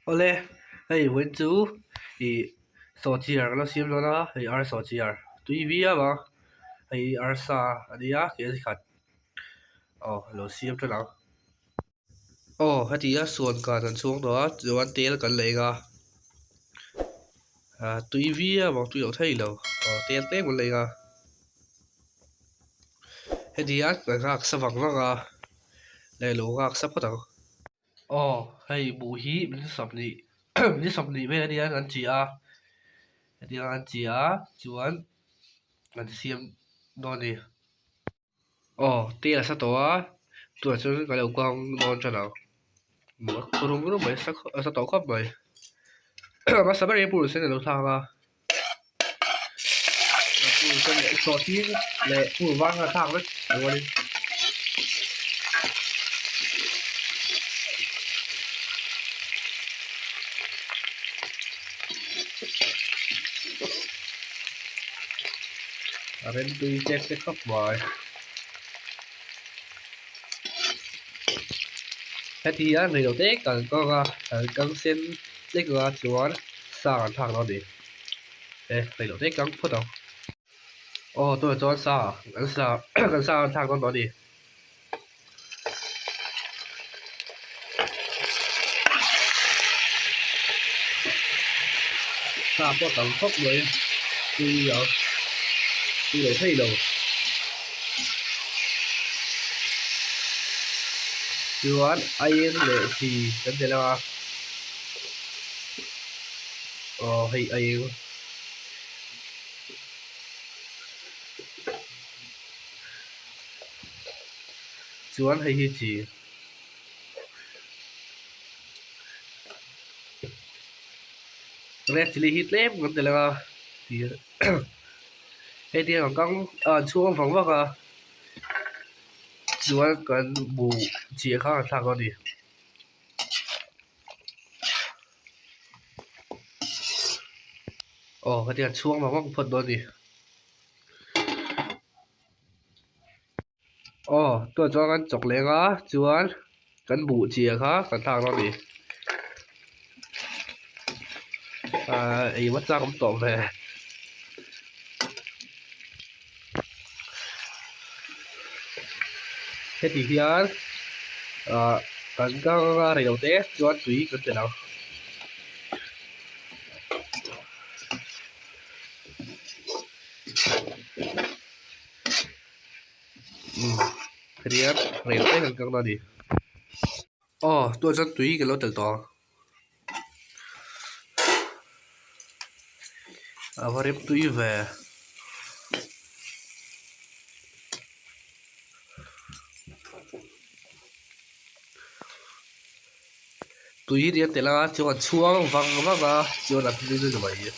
Awle, hei vawiin chu ih sawhchiar kan lo siam dawn a, hei ar sawhchiar tui viau a, hei arsa a nia kil khat aw lo siam tan ang. Aw heti a suan kan an chhuang tawh a chuan tel kan la eng a, ah tui viau ang tui loh thei lo aw tel tlem kan la eng a, heti hian kan nghak sa vang vang a, leh lo nghak sa phawt ang. Aw hei buh hi min 20 min 20 vel ania an chi a hetiang an chi a chuan an siam dawn a ni aw tel a sa tawh a tunah chuan ka lo kang dawn tan ang rum rum mai a sa tawh khawp mai a hmasa ber hi purun sen a lo thlak a purun sen leh sawhthing leh purun var kha a thlak vek a rualin. A rem tui chek te khawp mai. Heti hian reilote te kan kang a, kan kang sen hlek a chuan sa kan thlak dawn a ni. E reilote te kang phawt ang. Aw tunah chuan sa kan sa kan sa kan thlak dawn tawh a ni. Sa pawh tam khawp mai tui a tui lo thei lo. Chuan aieng leh chi kan tel ang a aw hei aieng. Chuan hei hi chi red chilli hi tlem kan tel ang a hei te hian an kang ah an chhung vang vang a chuan kan buh chiah kha an thlak dawn a ni. Aw hetiang an chhuang vang vang phawt dawn a ni. Aw tunah chuan kan chawk leng a chuan kan buh chiah kha kan thlak dawn a ni ahh ei va chak awm tawh ve. Heti hian ah kan kang anga reilote chuan tui kan telh ang. Umm hetiang reilote kan kang dawn a ni. Aw tunah chuan tui kan lo telh tawh ang. A va rem tui ve. Tui hi nia tel a chuan a chhuang vang vang a chuan a hming a ni mai.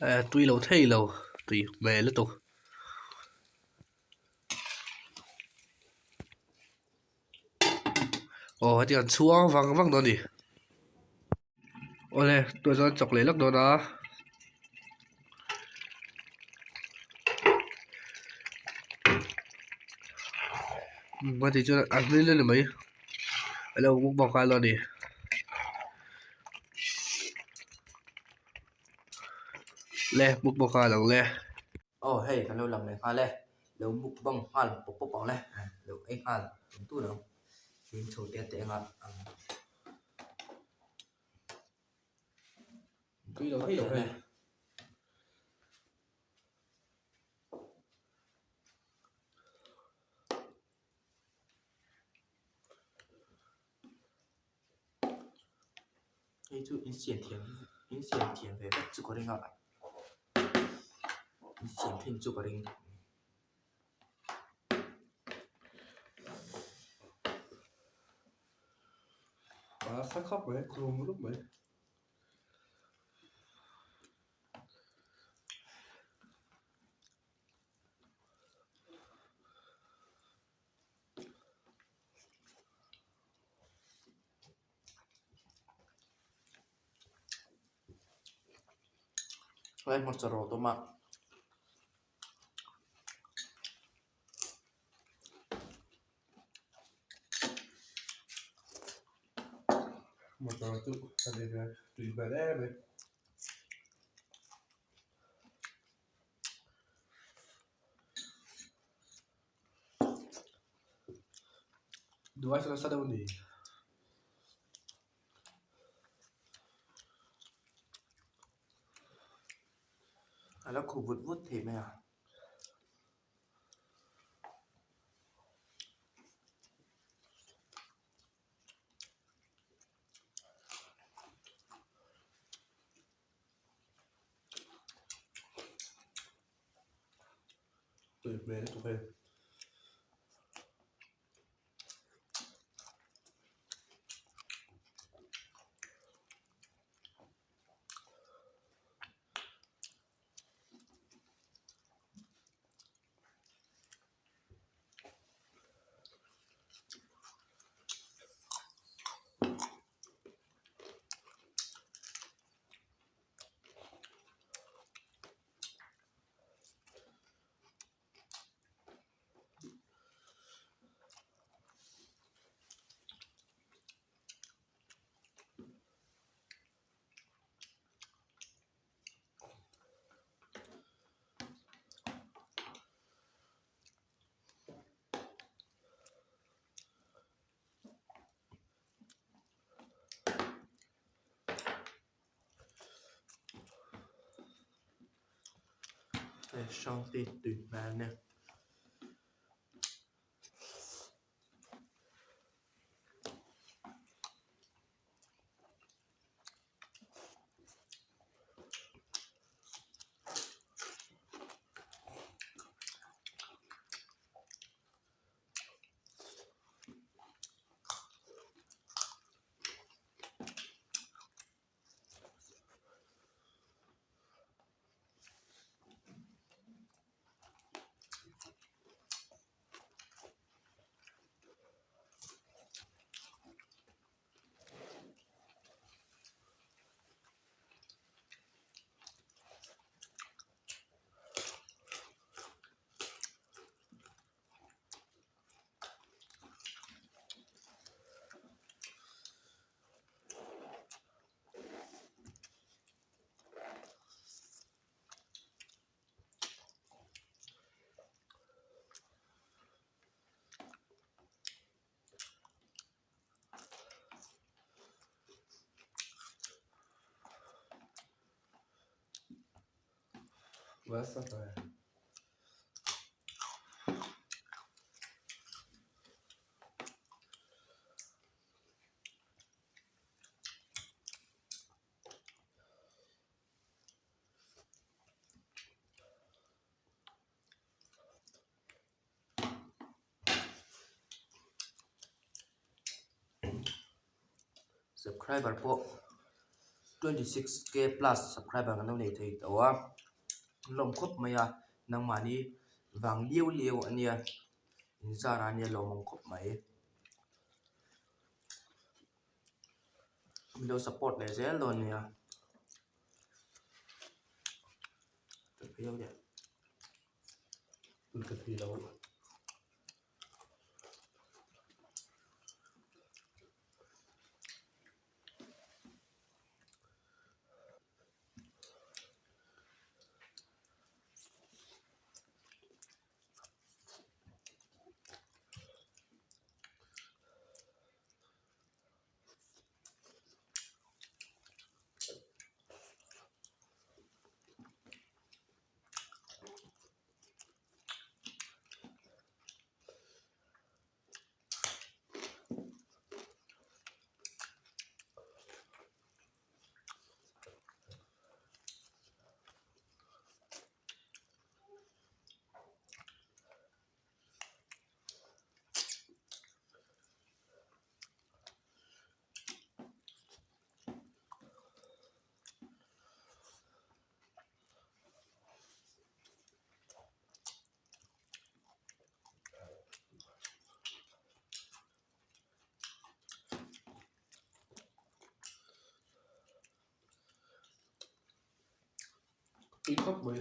Eh tui lo thei lo tui hmel lutuk. Aw heti an chhuang vang vang dawn a ni. Awle tunah chuan chawk leh lawk dawn a. Umm heti chuan a hmel a ni mai a lo mukbang nghal dawn a ni. Le mukbang nghal ang le. Aw hei kan lo lang leh nghal e, lo mukbang nghal pawp pawp ang le, lo ei nghal tum tur ang, fim chho te te anga ang. Tui lo thei lo hei. Hei chu in siam thiam in siam thiam ve vek chu ka ring a in siam thin chu ka ring. A sa khawp mai rum rum mai. Helai hmarcha rawt awm a. Motor chu a ni ve tui hmel em em. Duh ai chuan nasa deuh a ni. A la khuh vut vut thei mai a. Tui hmel lutuk hei. Hei hrang te tui hmel nia. Subscriber pawh 26k plus subscriber kan lo nei thei tawh a lawm khawp mai a nangmahni vang liau liau a nia inzar a nia lawmawm khawp mai. Min lo support leh zel dawn nia. Tui khawp mai.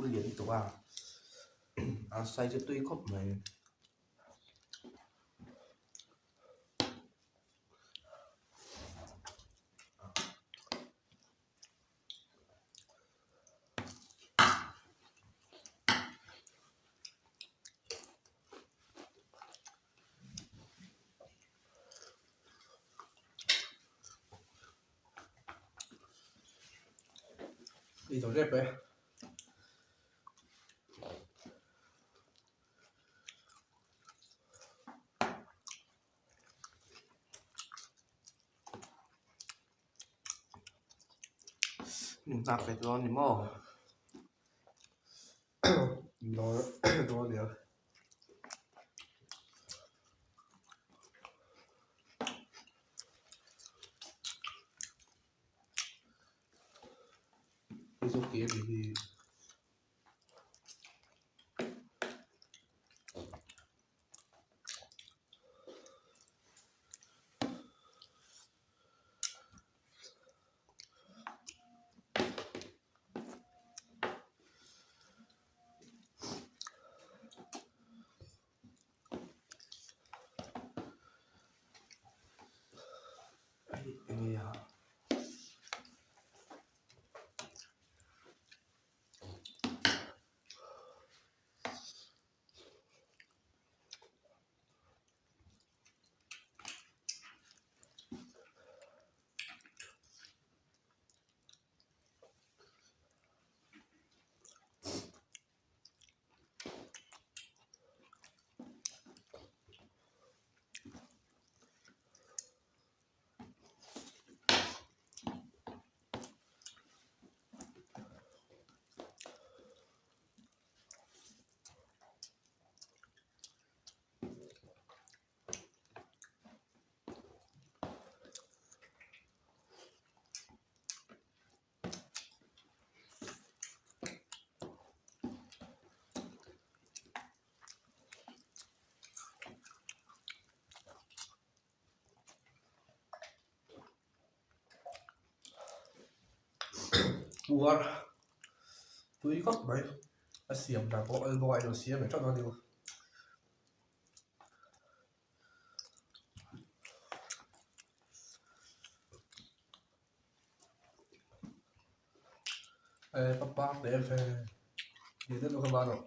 lian lutuk a arsa hi chu tui khawp mai. Ei zo rep e. Nghak ve dawn ni maw? Dawn nia. Hei zawk tih a nih hi. Puar tui khawp mai a siam dan pawh a bawk a ilo siam leh teuh dawn a ni. Ka pa hle ve tih deuh kha ban aw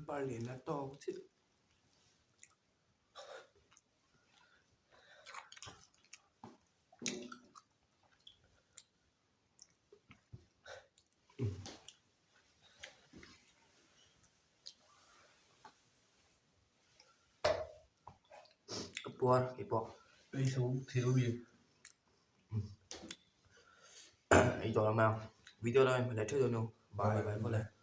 Bar lian a tawk chiah. Ka puar kei pawh. Ei tho thil mi. Ei tawh lo mai ang. Video lamah in hmu leh theuh dawn u. Bye bye bye.